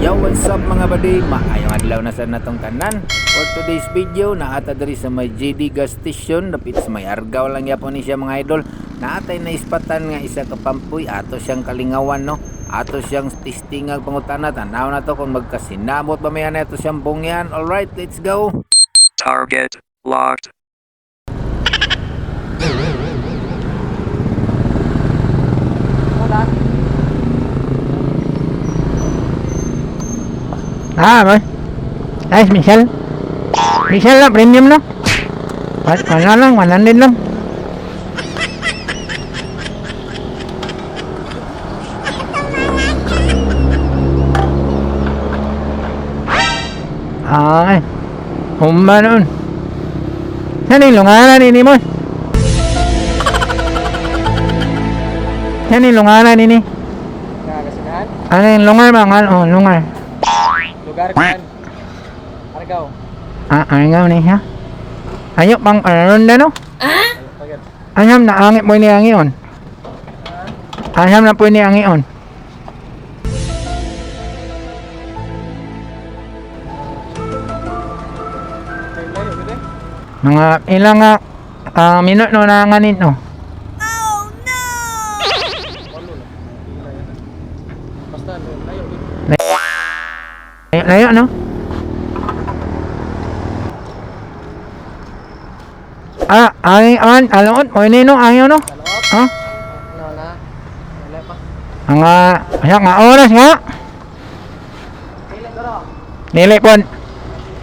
Yo, what's up, mga buddy? Maayong adlaw na sa natong tanan. For today's video, naata diri sa may GD gas station, dapit sa may Argao lang yapon ni siya, mga idol. Naatay na ispatan nga isa ka pampoy, ato siyang kalingawan, no. Ato siyang testingag pangutana, tanaw na to kung magkasinamot ba may ana ato siyang bungyan. Alright, let's go. Target locked. Ah, boy. Nice, Michelle. Michelle na, premium no? Wala lang, 100 lang. Ay, humba noon. Yan yung lunganan ini mo. Yan yung lunganan ini. Nakakasinahan? Ano yung lungar ba? Oh, lungar. Lugar kan? Argao. Ah, ano nga ni siya? Ayo pang aron na, no? Pagkat. Anyam na angit mo ni angion. Anyam na po ni angion. Layo, gede. Mga ilang nga minute no na nganin no. Walo lang. Pila yata. Basta layo gede. Layo, layo, no? Ah, ay an alaot mo ni no angyo no. Kalawap? Ha? No na. Wala pa. Ang aya nga oras nga. Pila daro. Nili pon.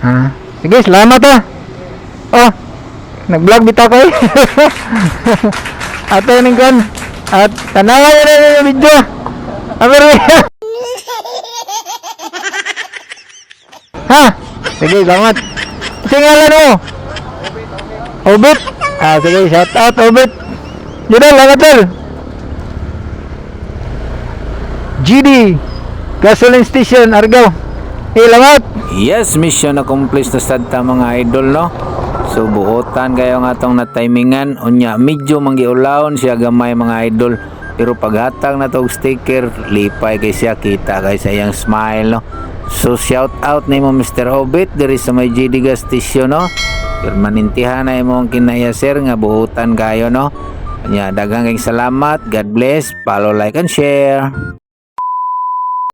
Ah, sige, salamat ah. Oh, nag-vlog bitaw ko eh. Ate ning kon. At tanawa na yung video. Aber. Ha? Sige, salamat. Sige ngalan mo. Obit. Ah, sige, shout out Obit. Yun na, salamat tol. GD Gasoline Station, Argao. Hey, lamat. Yes, mission accomplished na sad ta, mga idol, no. So buotan kayo nga atong na-timingan unya medyo manggiulawon siya gamay, mga idol. Pero paghatag na tog sticker, lipay kay siya, kita kay sa iyang smile, no. So shout out nimo, Mr. Obit, diri sa may GD gas station, no. Permanentihan na imong kinaya, sir, nga buotan kayo, no. Unya daghang kayong salamat. God bless. Follow, like and share.